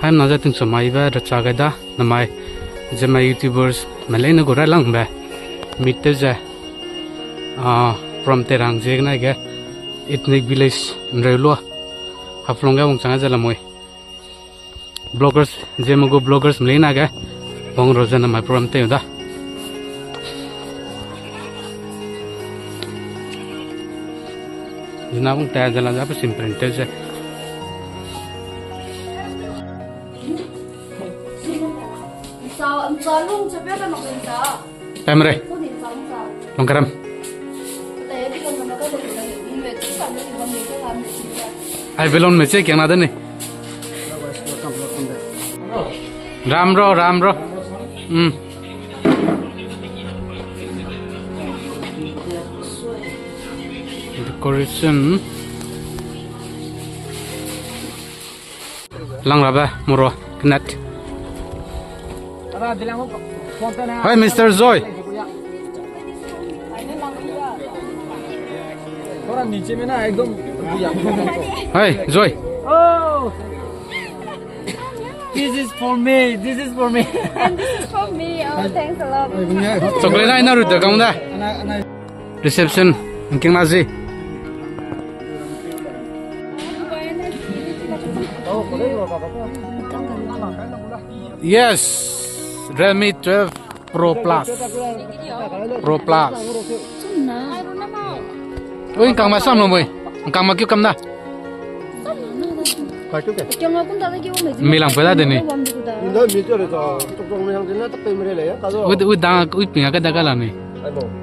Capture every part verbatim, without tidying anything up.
Haimna ze tingchu maibe recha gai da, namai, Zeme YouTubers me leine gu railangbe, meet tew ze, ah, program tei rang ziegene ge, ethnic village nreu lua, Haflong ge wangchang ze lamui. Bloggers, Zeme gu bloggers me leine ge, wang ro ze namai program tei da. Zina bung ta ze la za pe sim print tew ze. Pemre. Longkaram. Ai belon me che kiang na de ni. Ram ro, ram ro. Hmm. Decoration. Langrabe, moro, knet. Hi, Mister Joy. थोड़ा नीचे में ना, एकदम। Hi, Joy. Oh, this is for me. This is for me. And this is for me. Oh, thanks a lot. Chocolate na ina rute kam da. Reception, ngking na zi. Yes, Realme twelve Pro Plus. Pro Plus. Ui, ngkang ma sam lo mui. Ngkang ma kiu kam da. Mi lang pe da de ni. Ui, ui dang, ui ping a ka da ka la ni.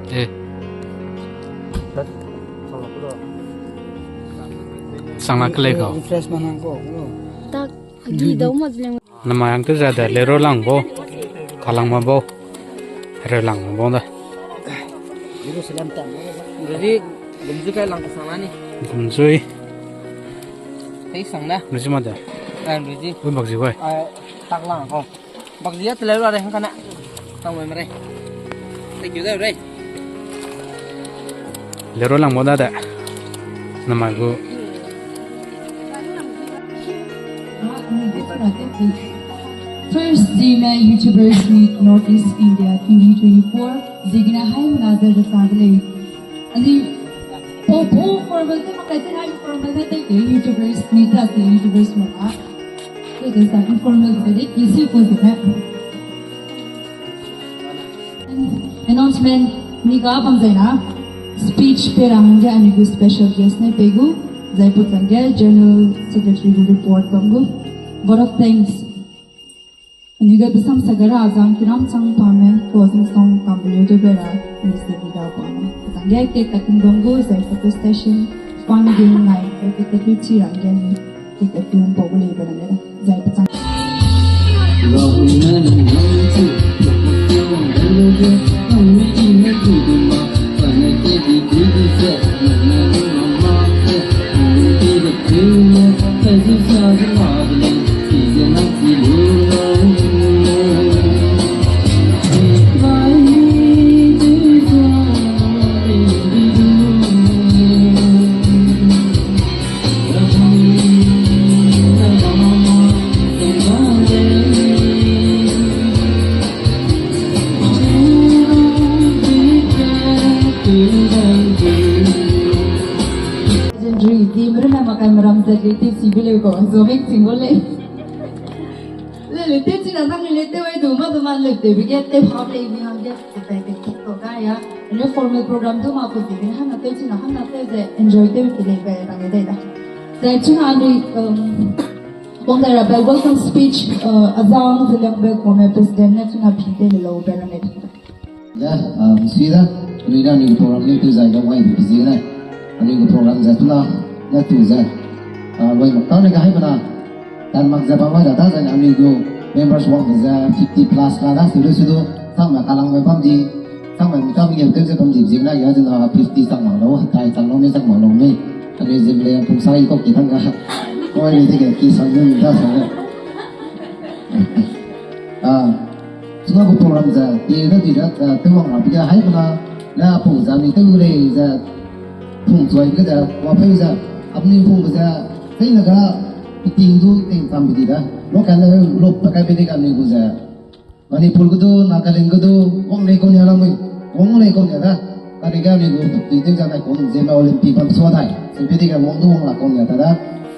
Eh. Sang la ke le ko. Refreshment hang ko. Tak, agi dau ma zileng. Namai ang te za de, lero lang bo, kalang ma bo, hereu lang ma bo da. Jerusalem ta. Jadi, gumju kai lang sang la ni. Gumjui. Tei sang da. Ruji ma de. Ah, ruji. Ui, bakji gai. Ah, tak lang ko. Bakji ya teleu la de hang kana. Tang mai mare. Thank you da re. Lero lang bo da de. Namai gu. First Zeme YouTubers Meet Northeast India twenty twenty-four. Ziegene haimena ze rechang de lei. Ani, po, po, formal te makai te na informal te te ke YouTubers, ni ta ke YouTubers mo a. Ke ke sa informal te de kisi ko te. Announcement ni ga bam zai na. Speech pe ra hangge ani gu special guest ne pe gu. Zai pu changge General Secretary gu report bam gu. Vote of thanks. Anui ge besam sagara azang kinam chang pame, closing song kam belu de bera, Mister Vida pame. Tangge cake cutting bam gu, zai photo session, fun game night, zai cake cutting chi ra ge ni, cake cutting bam gu le bera le, zai pechang. Legendary team, runa makai maram zat le team si bile ko, zomik sing bole. Le le team si na sang le te wai du ma du ma le te bige te phap le mi hangge te pe te kit ko ga ya. Le formal program du ma ko te hana te si na hana te ze enjoy te ki le ga ya ta de da. Zai chuna ni, um, Wang dai rabe welcome speech, uh, azang zeliangbe kome president ne chuna phi te le lo be rane. Da, um, sui da, anui da anui program ne tu zai ga wai bi zi ne. Anui program zai tuna, na tu zai. Ah, wai ma ka ne ga hai mana. Dan mak zai ba wai da da zai anui gu members wang zai fifty plus la da su su du. Sang ma kalang me bam di. Sang mai mi kam ge tem ze bam di ziegene ya zena fifty sang mak lau, tai sang lau me sang mak lau me. Anui zim le pum sai kok ki tang ga. Oi ni te ki sang ne da sang ne. Ah, suna gu program za, ti da di da, ah, te wang la bi ga hai mana, na pu za ni te le za, pum zoi bi ga za, wa pe za, apni pum za, te na ga, Ting du ting tam bi di da. Lo kan le lo pa kai bi di ga mi gu ze. Manipur gu du, Nagaland gu du, wang lei kau nia la mui. Wang lei kau nia da. Kane ga mi gu ti ting za nai kau ze ma Olympic bam sua dai. Se bi di ga wang du wang la kau nia da da.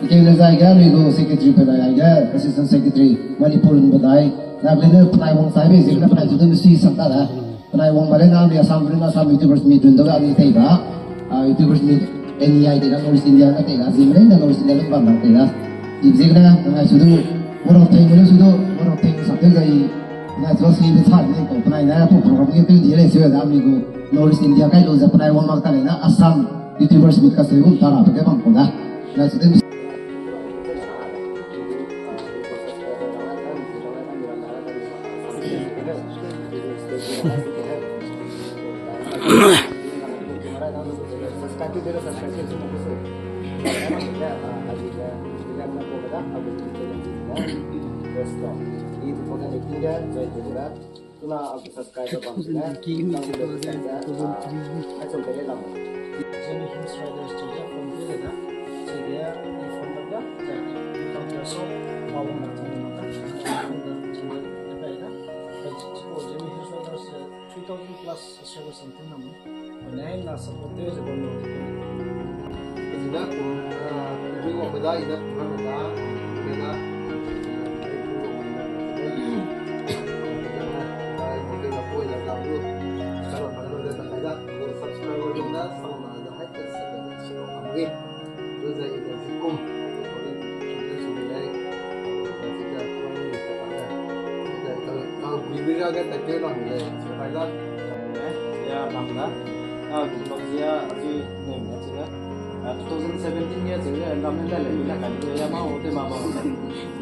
Ike le zai ga mi gu secretary pe dai ga, assistant secretary, Manipur gu dai. Nagaland ne penai wang sai be ze na penai tu du mi sui sam ta da. Penai wang ba le na mi Assam, na Assam YouTubers Meet run da ga mi tei da. Ah, YouTubers Meet N E I tei da, North East India na tei da, zimrei na North East India lu bam na tei da. Ib zikna, ngai su du, World of Tank, World of Tank, sa teu zai, ngai su si be sa ni ko, penai na, pu program ge teu di le, su da mi gu, North East India kai lu ze penai wang mak ta le na, Assam, YouTubers Meet ka se gu, ta ra, pe ke bam ko da. Ngai su teu Tuna aku subscriber bam sine, nang video subscribe, ah, hai chom pele lam. Zeme Hills Riders chige form fill da, chige i form da, chige i form da, so, pa wang na chang ma ka, chang da, chang da, chang da, chang da, chang da, Zeme Hills Riders, eh, three thousand plus subscribers something nam. Nai na support te ze bam lo. Ina ku, ah, ibu wa meda, ina ku meda, meda. Ya, bam da. Ah, vlog ya, azui nem ya, chine. Ah, two thousand seventeen ge, chine, ram ne le le, ina kai, ya, ma, o, te, ma, ma.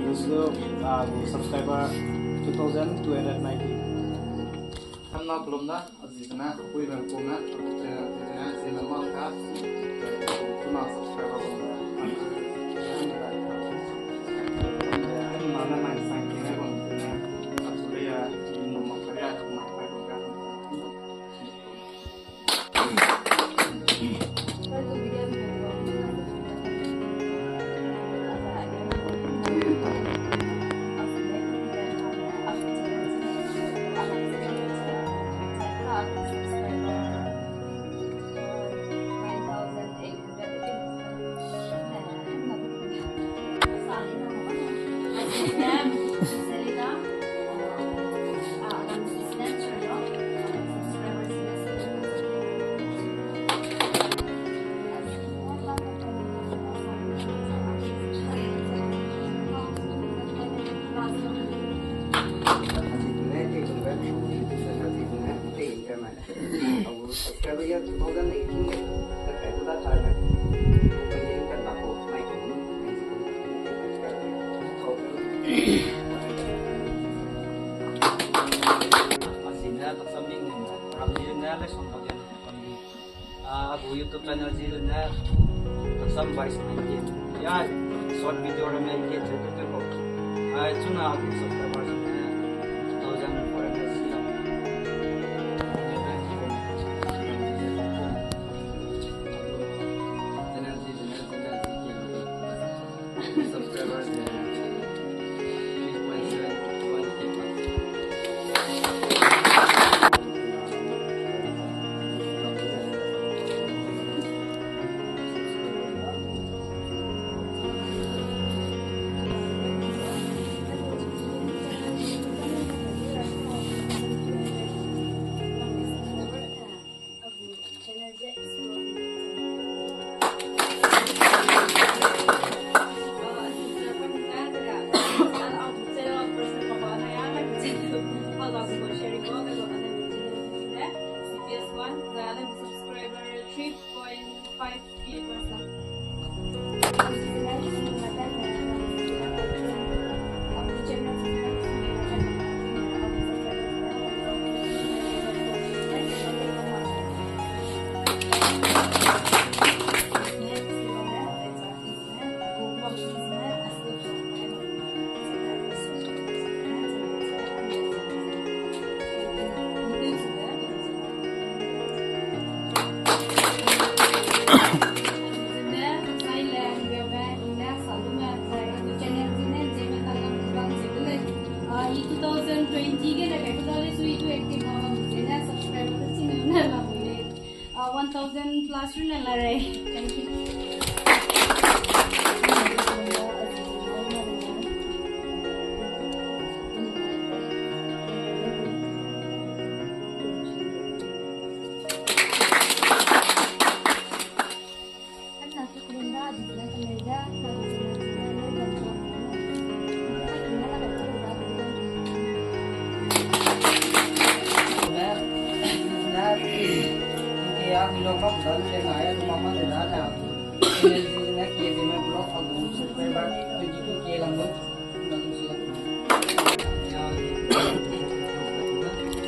Use lo, ah, subscriber two thousand two hundred ninety. Kam na, kulum da. Azikena, apui bam kume, channel, channel, channel ma ka, tuna subscriber bam. Ai, mana mai sang kine bam kine, apui ya, no ma ka ya, ma ka ya. Azine taksam ning ne, ram ni ne, le song ka gen. Ah, agu YouTube channel zi lu ne, taksam vice nineteen. Ya, short video ramme ke che tu tu ko. Ai, chuna agu subscriber zi ne, two thousand four hundred si lam. Channel zi, channel, channel zi ke. Subscribers, eh, three point seven one K plus. Subscriber three point five K plus. Subscribe, uh, one thousand plus rune la rei. Thank you.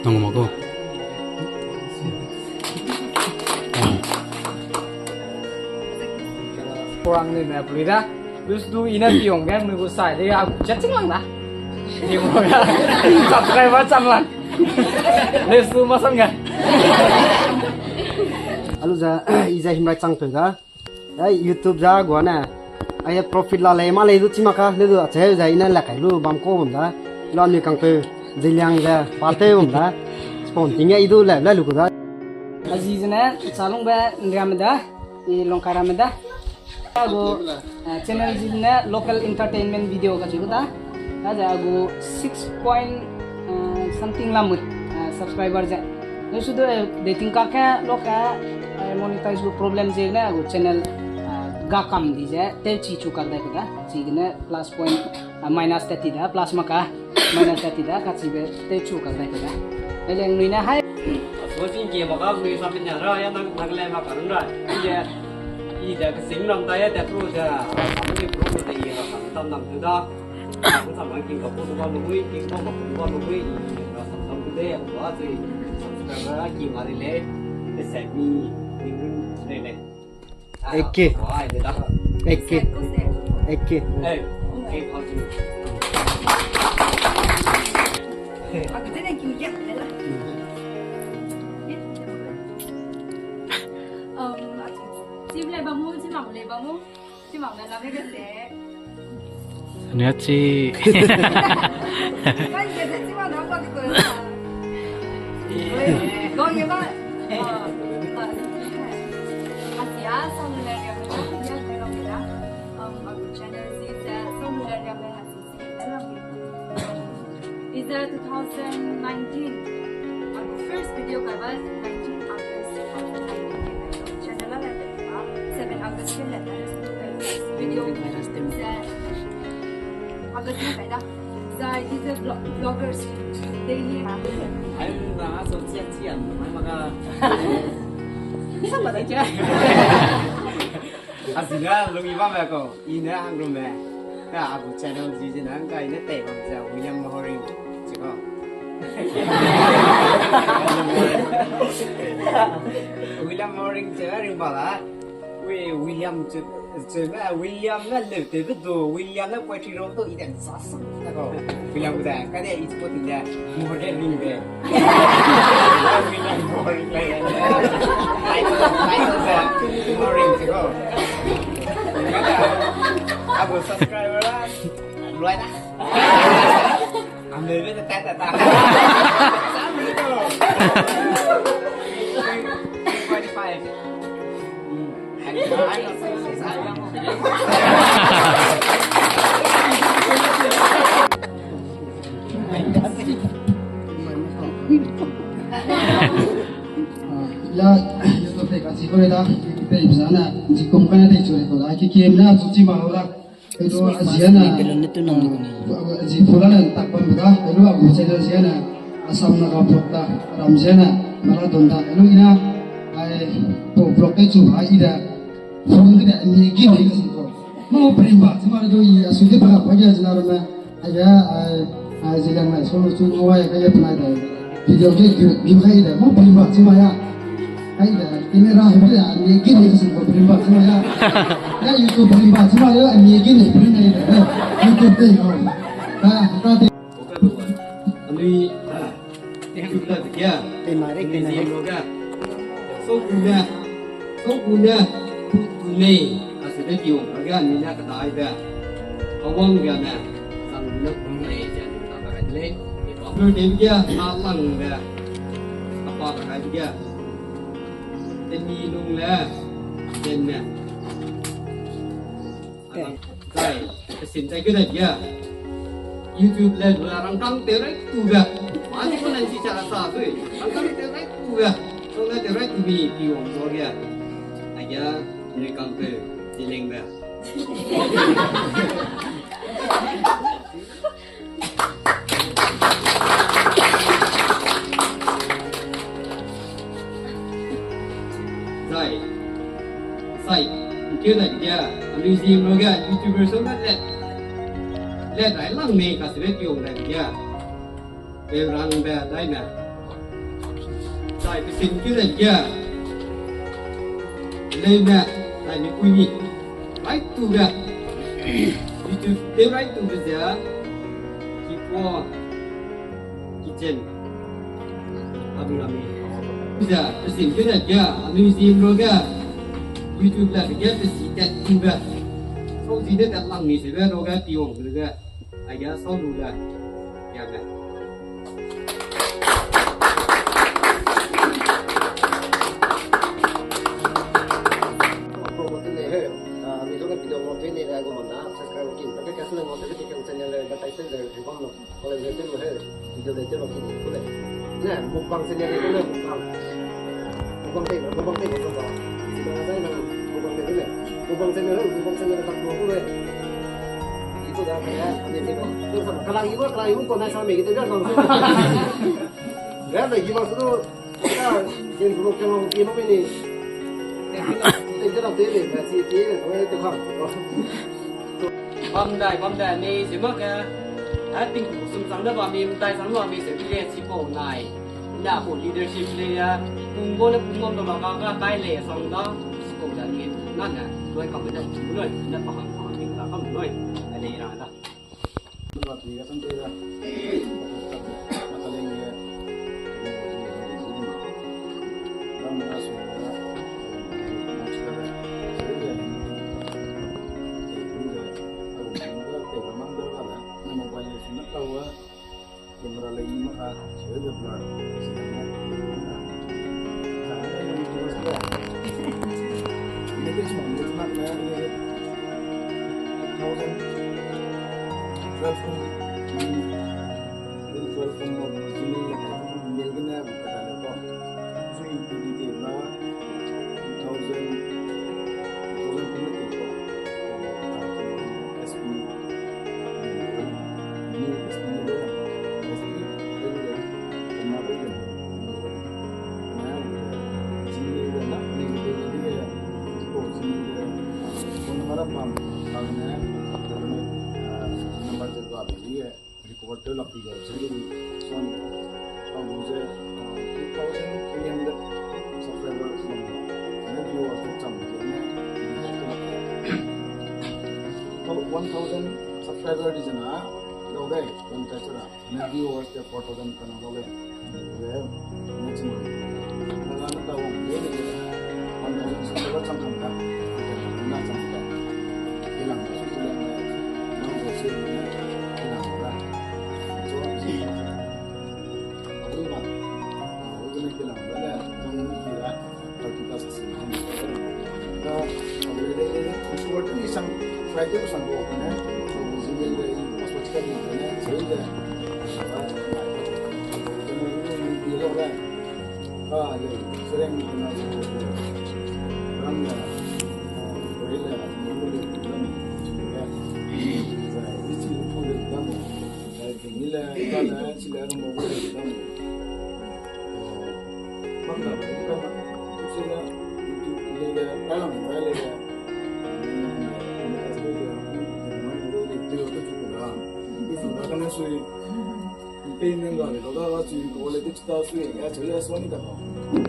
Nang ma ko. Kurang ni me pulida. Lus du ina piong ge mui gu sai de a chat ching lang da. Subscriber cham lang. Lus du masang ge. Alu za, i za himrai chang peu da. Ai, YouTube za gua ne. Ai, profit la lei, ma lei du chi ma ka, le du a cheu za ina la kai lu bam ko bam da. Lu anui kang peu, ziliang ze, pa teu bam da. Spon ting ya i du le, le lu ku da. Azi zene, chalungbe, nriame da, i longkai ramme da. Agu, eh, channel zi zene, local entertainment video ka chu da. Kaze agu six point, eh, something lam, eh, subscriber ze. Lu su du, eh, dating ka ke, lo ke, eh, monetize gu problem ze ne, agu channel, eh, ga kam di ze, teu chi chu kak dai ku da. Chi gene plus point, eh, minus thirty da, plus ma ka, minus thirty da, ka chi be teu chu kak dai ku da. Ele nui ne hai. Watching ke ma ka nui sa pin ya ra, ya nang, nang le ma ka run ra. Ye, i da ke sing ram da ya, da pro da, sa ni pro da ye, sa tam nam da. Aku sama king ka pu ba lu hui, king ba ma pu ba lu hui, i na sam sam tu de, aku ba tu subscriber ki ma ri le, te set mi, ni run re le. Eke. Ai, de da. Eke. Eke. Eh, okay, how to. Aku te ne ki ya, de la. Um, aku, sim le ba mu, sim le ba mu. Ane chi. Is that two thousand nineteen? Our first video kai ba nineteen August two thousand nineteen. Channel la le ba, seven August ke le ba, video is, uh, August ke da. Zai is the vlog-, vloggers daily. Ai, na so chia chia, mai maka. Sama da chia. Azi ne lungyi bam me ko, i ne hang lu me. Na agu channel zi zi na hang kai ne tei bam ze William Mohoring. Chiko. William Mohoring che ring ba la. Ui, William che, che me, William ne le te be do, William ne poetry ro do i den sa sa. Chiko. William de, ka de i spot in de, more than ring de. Aku subscriber la, luai da. Ambe be ta ta ta. Forty-five. La, YouTube pe ka chi ko le da, pe zane, zi kum ka na de chu le ko da, ki kem na chu chi ma lo da. Edo aziana, zi pula le tak bam da, edo agu channel ziana, Assam Naga vlog da, ram ziana, Marathon da, edo ina, ai, po vlog te chu ba i da, phone de, ni gi ni ko. Mo prim ba, chi ma do i, asu de pa pa ya zina ro me. Aya, ai, ai, ziliang mai, so, so, ngawai, kaya penai dai. Video ke, view, view kai da, mo prim ba, chi ma ya. Kai da, camera, hai da, ani gini, so, ko prim ba, chi ma ya. Ya, YouTube prim ba, chi ma ya, ani gini, prim ba, ya. YouTube te, ko. Ka, ka te. Anui, Te ma re, te ma re. Sokune, sokune, tunei, asebe piong, aga ni na kadai be. Awang ga ne, sang ne tunei, jan ta ba lei, e Birthday ge, a langbe, a pa kai ge, teni lung le, tenne. Zai, kesin tai ge dai ge. YouTube le du la rangkang te rai tu ge. Ma ni ko nan si cha sa dui. Rangkang te rai tu ge. So na te rai tu mi pi wang so ge. Aige, ne kang pe, di leng be. Zai, sai, keu dai ge, anui ziem ro ge, YouTuber so na let, let rai lang me ka sebe piong dai ge, pe rang be dai me. Zai, pesin keu dai ge, lei me, zai ni pui ni. Rai tu ge. YouTube tew rai tu ge ze. Kipo. Kitchen. Abi rami. Ze, pesin keu dai ge, anui ziem ro ge. YouTube la ge, pesi tat tu ge. Sau zi de tat lang mi sebe ro ge, piong ge. Aige sau lu ge. Ya ge. Mukbang channel le, mukbang. Mukbang tei, mukbang tei, mukbang. Sida zai nang mukbang tei le, mukbang channel le, mukbang channel tak mukbang le. Itu dah kaya, ane sida. Itu sama, kalang ibu, kalang ibu, kau nai sama gitu dah, bang. Dah, dah, gimana tu? Ah, yang dulu kalang ibu ini. Tei, tei, tei, tei, tei, tei, tei, tei, tei. Bam dai, bam dai, mi si mak ge. A ting sum chang da bam mi, mtai chang da bam mi, se bi le si pau nai. Na ko leadership le ya, kung bo le kung bam da ba ka, ka kai le sang da, si pau da ni, na na, loi kam da, loi, na pa hang, pa hang, ni ka kam loi, na le ra da. Ba ti ga san te da. Mata le nge. Ram na su na. Camera lagi maka, sebe blur. Thousand twelve. Twelve. Two thousand, two thousand twenty-four, S P, new S P model, S P, model, model, Gmail de na, ni de, ni de, ko Gmail de, phone number bam, bam ne, number de bam, ni de. Record tew lak di ge, chili di, son, a gu ze, uh, two thousand three hundred subscribers bam, ne viewers te cham ze ne, di ge tew lak di. One thousand subscriber di zena, lau dai, one thousand ra, ne viewers te four thousand kana lau dai. Ze, ne chim. Daga ne ta wang de de. One thousand subscriber chang chang ka. Na chang ka. Kilang su kilang ne. Nang ko se ne. Kilang da. So, si. Abu ma. Abu ne kilang da ne. Nang ki da. Thirty plus si. Da, abu de de de. Usu word ni sang. Friday ko sang ko ne. Abu Gmail de. Password ka ni ne. Sebe de. Sui, pei neng ga le, ga ga sui, ko le, te chita sui, ya, cheu ya, sua ni ta ko.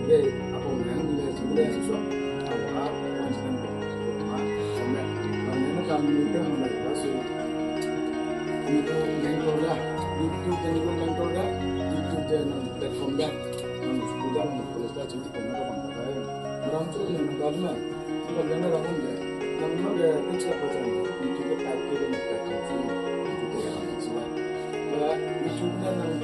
Ge, a ko neng ni le, cheu le, sua. A wa, a ko neng ko, ko ma, ko me. Ko neng na kam ni te mo le, ga sui. YouTube neng ko la, YouTube te ni ko neng ko la, YouTube te na platform da, na school da, na college da, cheu ti ko na ka bang da. Ram chu ni na ga na. Ba le na ra hangge, nang mâ ge, tew chi pa zai, YouTube ge type tew ge ne type tew chi, YouTube ge hang chi la. Ba YouTube ge nang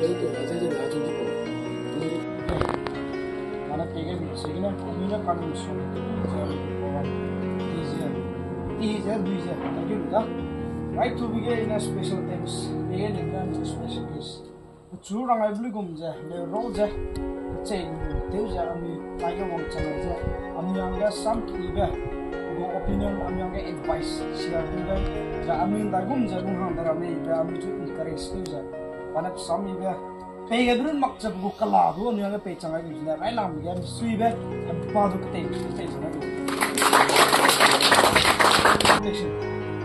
Mana pege mi sigene, mina kanum su, ze, tize, tize, duize, thank you da. Right to begin a special thanks. Pege ni mina special thanks. Chu rang ai bulu gum ze, le ro ze, che, teu ze, ami, taige wangchang ze, ami angge sam kibe, go opinion, ami angge advice, share kibe, ze, ami ndai gum ze, lung hang da rame ibe, ami chu encourage teu ze, panep sam ibe, pege brun mak ze, gu kala du, ami angge pei chang ai gum ze, rai lam ge, mi suibe, pa du ketei, ketei ze,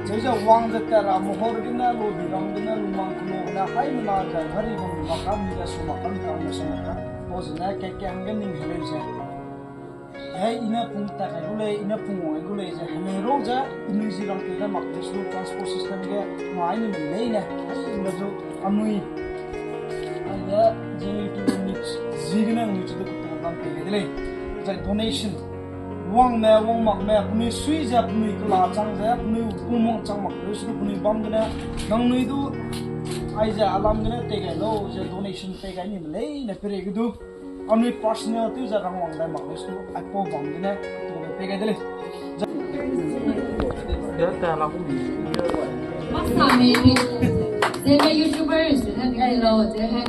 Zeuze wang ze tera mohor gene, lobi ram gene, lumang kulo gene, hai mena ze, hari bang makam ni ze, su makam kam ne su makam. O zene, ke ke hangge ning heleu ze. Hei, ine pung ta kai gu lei, ine pung wang gu lei ze, heleu ro ze, inui zi ram pe ze mak ze, su transport system ge, mai ni me lei ne, hai me zu, anui. Aige, zeli tu ni, zi gene, anui chu du kutu bam pe de lei. Zai donation. Wangme, wang makme, penui sui ze, penui kela chang ze, penui pumang chang mak lu su penui bam gene, nangnui du, aize alam gene tei gai lau, ze donation tei gai ni me leine pere ge du, anui personal tew ze rang wang dai mak lu su, aipau bam gene, tu pe gai de lei. Maksa me, Zeme YouTubers, hai gai lau, ze hai,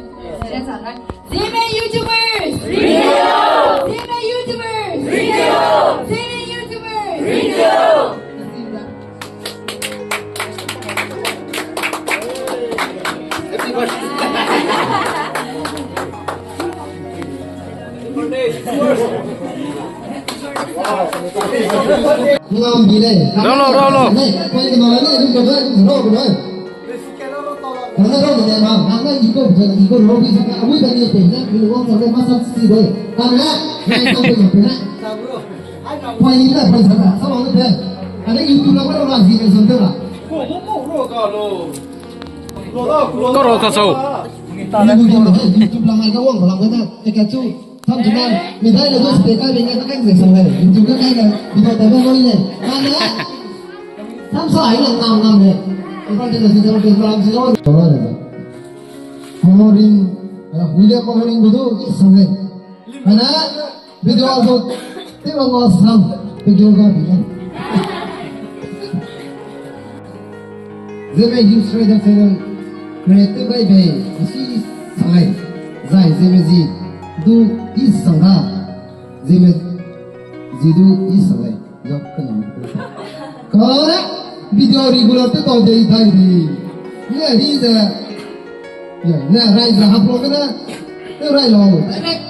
ze sa hai. Zeme YouTubers! Zeme YouTubers! Zeme YouTubers! Ngam bi lei. Rau lau, rau lau. Lei, koi ke ma lei, lu ke doi, lu ke doi. Nang ne rau ne ma, nang ne iko, iko rau bi sa ka, abui ta ni pe, na, ni wang sa le, ma sa si de. Nang ne, nang ne, nang ne. Pai ni da, pai sa da, sa wang de. Ane YouTube la, wang la, si de, sa de la. Ko, ko, ko, ro ka lo. Ko ro ka sau. Ni bu jam de, YouTube la, ngai ka wang, la, ngai na, te ka chu. Samsung, mi dai le du speaker bing ge kai ze sang le, YouTube ge kai le, video ta ge loi le. Ka le. Samsung ai le ngam ngam le. Ipa de le video ke ngam si lo. Tolo le. Mohoring, eh, William Mohoring bu du i sang le. Mana video also te wa ngau sang video ga bi le. Zeme Hills Rider Channel create tew gai bei, isi sangai. Zai Zeme zi du i sanga. Zeme zi du i sangai. Yak ka nam. Kane video regular te tau dei dai di. Ye di ze. Ya, ne rai ze hap lo kane. Te rai lo. Direct.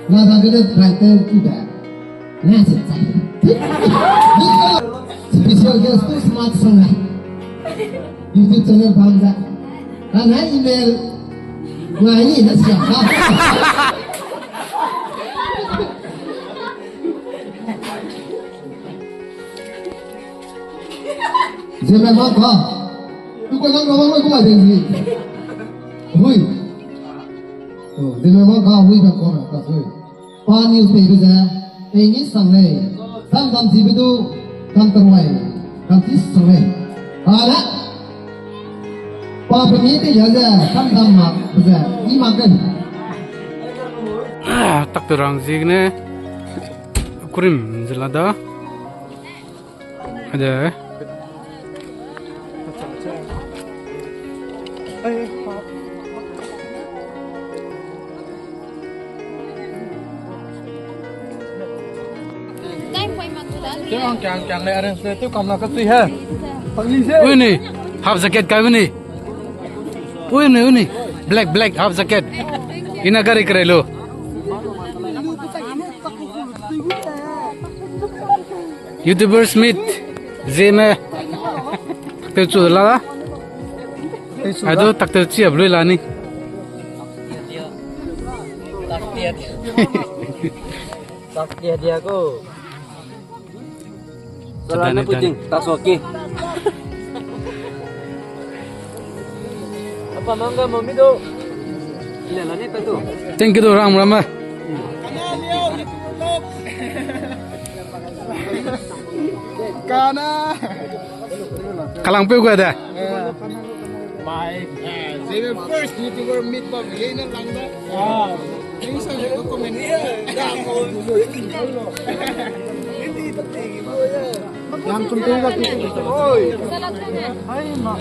Na da kane rai te tu da. Na se zai. Special guest tu smart sang ai. YouTube channel bam za. Ka na email. Ngai ni na sia. Zeme ma ka. Tu ko nang ko ma ko ma de ni. Hui. Oh, zeme ma ka hui da ko na ka hui. Pa news pei be ze, pei ni sang lei, dam dam zibe du, dam terwai, dam ti sang lei. Pa le, pa pe ni te ya ze, dam dam mak be ze, i mak gen. Ah, tak te rang ziegene, kurim zela da. Ade. Tew ang kiang kiang le arrange le tew kam la ka tui he. Ui ni, half jacket kai ui ni. Ui ni, ui ni. Black, black, half jacket. Ina gari kere lo. YouTubers meet, Zeme. Taktew chu la. Adu taktew chi a blui la ni. Tak dia dia ko. Chadani puting, tak so ki. Apa mangga mami do. Ile la ni ta tu. Thank you do ram ram. Kana. Kalang peu ga da. Mai. Neibe first YouTuber meet bam, yei ne lang da. Ah. Yei sa ne ko comment. Yang kum tu ga ki. Oi. Hai ma.